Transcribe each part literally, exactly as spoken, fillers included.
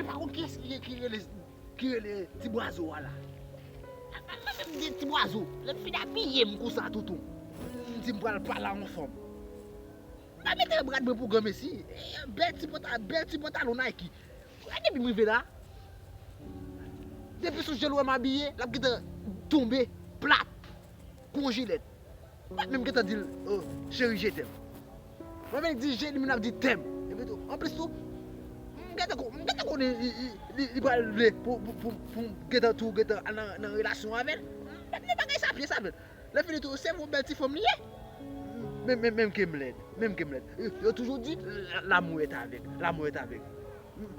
Pa konn kiyès ki, ki rele, ki rele ti bwazo a la. Mwen menm de ti bwazo, lè m fin abiye m konsa toutou, m di m pral pale a yon fanm. M pa mete rad mwen pou granmesi. E, bèl ti panta-, bèl ti pantalon Nike. Depi m rive la, depi sou je l wè m abiye, l ap gentan tonbe plat kon jilèt. M pa menm gentan di l, "Oh, chérie, je t'aime." Mwen menm di je li, m ap di t'aime. Epi tou, anplis tou, m gentan ko-, m gentan konnen li, li, li, li pral vle pou, pou, pou, pou m gentan tou, gentan al nan, nan relasyon avè l. M pa t nan bagay sa, pye sa avè l. Lè fini tou, se yon bèl ti fanm li ye. Menm, menm, menm ke m lèd, menm ke m lèd. Yo, yo toujou di, "L'amour est aveugle, l'amour est aveugle."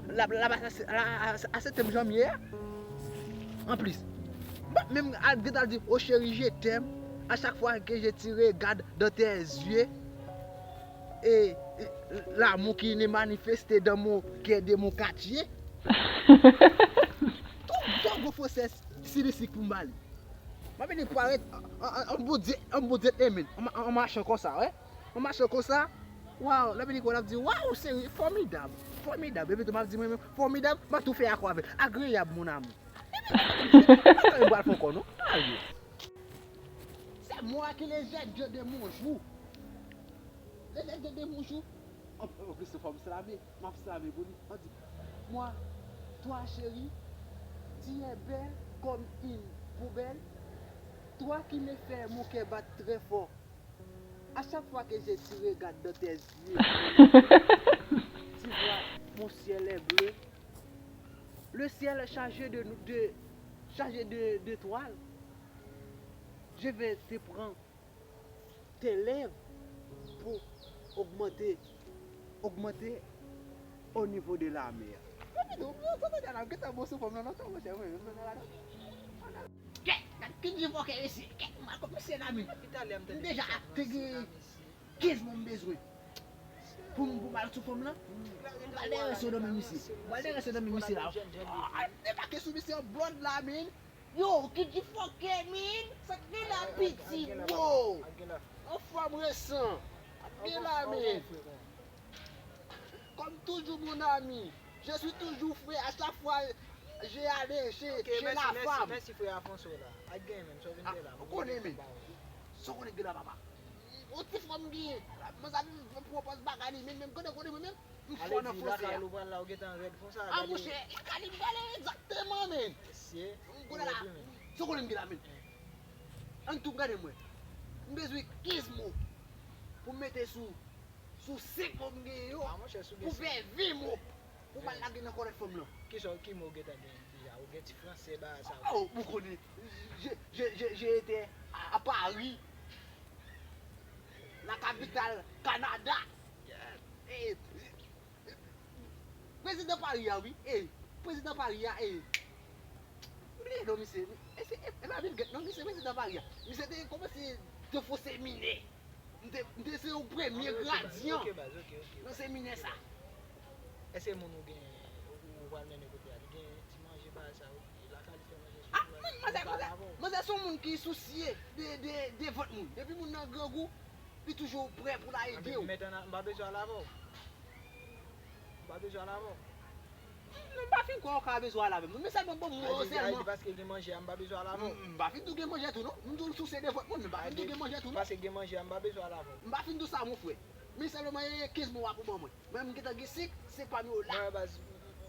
La, la, la, a, a, a se tèm jan m ye a. Anplis, m pa menm al gentan di, "Oh chérie, je t'aime. À chaque fois que je te regarde dans tes yeux, et, et l'amour qui ne manifeste dans mon cœur de mon quartier." Tout bon gwo fransè silisik pou m ba li. M ap vini parèt an, an, an, an bon Dye, an bon Dye, amen. An, an, an machan konsa, wè. An machan konsa. Waw, lè m vini kwè l ap di, "Waw, chérie, formidable, formidable." Epi tou m ap di mwen menm, "Formidable, m ap tou fè akò avè l. Agréable, mon amour." Epi m pa konn m pral fè ankò non. Ayo. C'est moi qui les aides de mon jour. Les aides de mon jour. An, an plis fò m slame, m ap slame pou li. An di, "Moi, toi chérie, tu es belle comme une poubelle. Toi qui me fais mon cœur battre très fort. À chaque fois que je te regarde dans tes yeux, tu vois, mon ciel est bleu. Le ciel est chargé de, de, chargé de, d'étoiles. Je vais te prendre tes lèvres pour augmenter, augmenter au niveau de la mer." Epi tou, yo, sa te la, gentan bon sou fòm nan, non, monchè, mwen menm nan la, non. Kèt, gad ki di fòkè mesye, kèt, m al kont mesye la, men. M deja te gen kenz mwa m bezwen pou m, pou m al sou fòm lan. M pral dèyè sou nan men misye. M pral dèyè sou nan men misye la. Ah, debake sou misye an blòd la, men. Yo, ki di fòkè, men. Sa k gen la, piti, bro. Anfòm resan. Ap gen la, men. Comme toujours, mon ami, je suis toujours frais à chaque fois j'ai allé chez, chez la femme. Ok, mèsi, mèsi, mèsi, frè Alfonso la. Ak gen menm, sa w vin fè la. Ou konnen, men. Sa w konnen gen la, papa. Yon ti fanm gen. Manzè vin pran pòz bagay li, men, men, konnen, konnen, mwen menm. M fò nan fransè a. Lakay ou pral la, ou gentan rèd konsa. Ah, monchè, lakay li m prale egzakteman, men. Mesye. M konnen la. Sa w konnen m gen la, men. Ann tou gade mwen. M bezwen kenz mo pou m mete sou sou senk mo m genyen yo, pou fè ven mo pou m al lage nan kòlèt fanm lan. Kisa, ki mo w gentan genyen deja? Ou gen ti fransè, bagay sa yo. Oh, ou konnen, je, je, je, je étais à, à Paris, la capitale Canada. Eh, prezidan Pari a, wi. Eh, prezidan Pari a, eh. M bliye non misye. E se, e, e pa Bill Gates non, misye prezidan Pari a. Misye te kòmanse te fon seminè. M te, m te se yon premye gradyan nan seminè sa. Èske moun ou gen, ou, ou pral mennen kote a, li gen ti manje bagay sa yo, li lakay li fè manje sou. Ah, manzè, manzè, manzè se yon moun ki sousye de, de, de vant moun. Depi moun nan grangou, li toujou prè pou l al ede w. M pa bezwen al avè w. M pa bezwen al avè w. Non, m pa fin kwè ou ka bezwen al avè m. Men sèlman ban m mo yo sèlman. Paske gen manje a, m pa bezwen al avè w. M pa fin di w gen manje tou non. M di w sousye de vant moun, men m pa fin di w gen manje tou non. Paske gen manje a, m pa bezwen al avè w. M pa fin di w sa, mon frè. Men sèlman e kenz mo a pou ban mwen. Mwen, m gentan gen senk, se pa m yo la. Mwen, baz,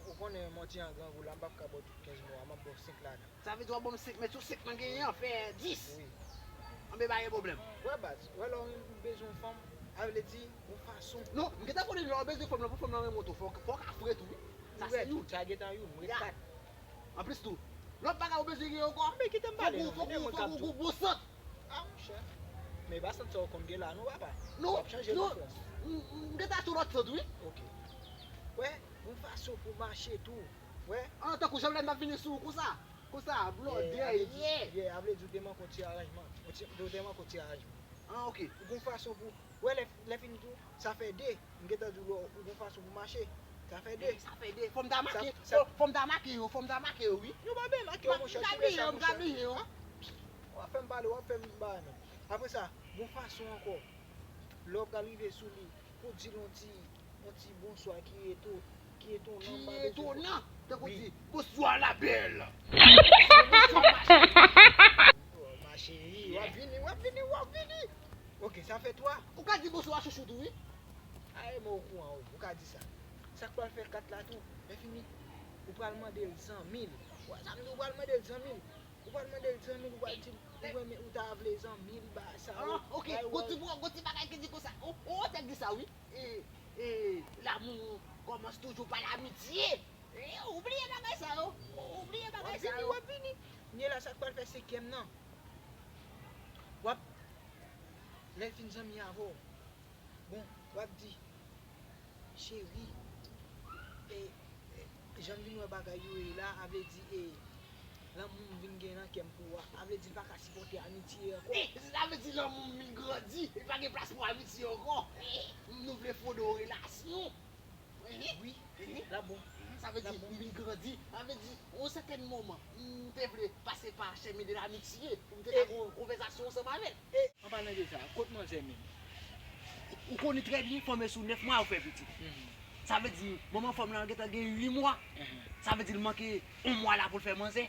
ou konnen, m on ti an grangou la, m p ap ka ba w tout kenz mo a, m ap ba w senk ladan. Sa vle di w ap ban m senk, men sou senk mwen genyen an, fè dis. Wi. Anben, pa gen pwoblèm. Wè, baz, wè lè w bezwen yon fanm, sa vle di yon fason. Non, m gentan konnen lè w bezwen fanm lan, pou fanm lan renmen w tou, fò, fò w ka fre tou, wi. Sa se youn. Sa gentan youn, m ret kat. Anplis tou, lòt bagay ou bezwen gen ankò. Men kite m pale non, kite mwen kalm tou. Fòk ou, fòk ou gon bon sant. Ah, monchè. Men e pa sant sa w konn gen la non, papa. Non, w ap chanje non, konfyans. M, m gentan sou lòt sant, wi. Ok. Wè, gon fason pou mache tou. Wè. Ah, tankou jan m ap vini sou ou konsa. Konsa, blòdè, yeah. Yeah, a vle di w te manke yon ti aranjman. Yon ti, ou te manke yon ti aranjman. Ah, ok. Ou gon fason pou, wè, lè, lè fini tou, sa fè de. M gentan di w, ou gon fason pou mache. Sa fè de. Sa fè de. Fò m ta make, fò, fò m ta make yo, fò m ta make yo, wi. Yo pa bezwen make yo, monchè, sou de sa, monchè. M ka bliye yo, m ka bliye yo. W ap fè m pale, w ap fè m bagay menm. Apre sa, gon fason ankò. Lè w pral rive sou li, pou di l yon ti, yon ti bonswa ki rete w, Ki etonan, m pa bezwen. Ki etonan, tankou di, bonsoir la belle. Bonsoir ma chérie. Oh, ma chérie, w ap vini, w ap vini, w ap vini. Ok, sa fè twa. Ou ka di bonsoir chouchou tou, wi. Ay, mwen okouran, wi, ou ka di sa. Sa k pral fè kat la tou, lè fini, ou pral mande l san mil. Ou wè sa m di, ou pral mande l san mil. Ou pral mande l san mil, ou pral di l ou renmen, ou ta vle san mil ba sa. Ah, ok. Gon ti, gon ti bagay ki di konsa. Oh, oh, tèk di sa, wi. E, e, l'amour commence toujours par l'amitié. E, ou bliye bagay sa yo. Ou bliye bagay sa yo. W ap vini, w ap vini. Kounye la, sa k pral fè senkyèm nan. W ap, lè l fin zanmi avè w. Bon, w ap di, cheri, e, e, jan m vin wè bagay yo ye la, a vle di, e, lanmou m vin gen nan kè m pou ou a, a vle di l pa ka sipòte amitye ankò. E, sa vle di lanmou m vin grandi, li pa gen plas pou amitye ankò. E, nou vle fonde yon relasyon. Wi, la bon. Sa vle di, m vin grandi. Sa vle di, yon sètèn moman, m te vle pase pa chemen de l'amitié pou m te ka gen yon konvèsasyon ansanm avè l. E, an palan de sa, kot manzè menm? Ou konnen trè byen, fanm e sou nèf mwa yo fè pitit. Sa vle di, manman fanm lan gentan gen uit mwa. Sa vle di, l manke yon mwa la pou l fè manzè.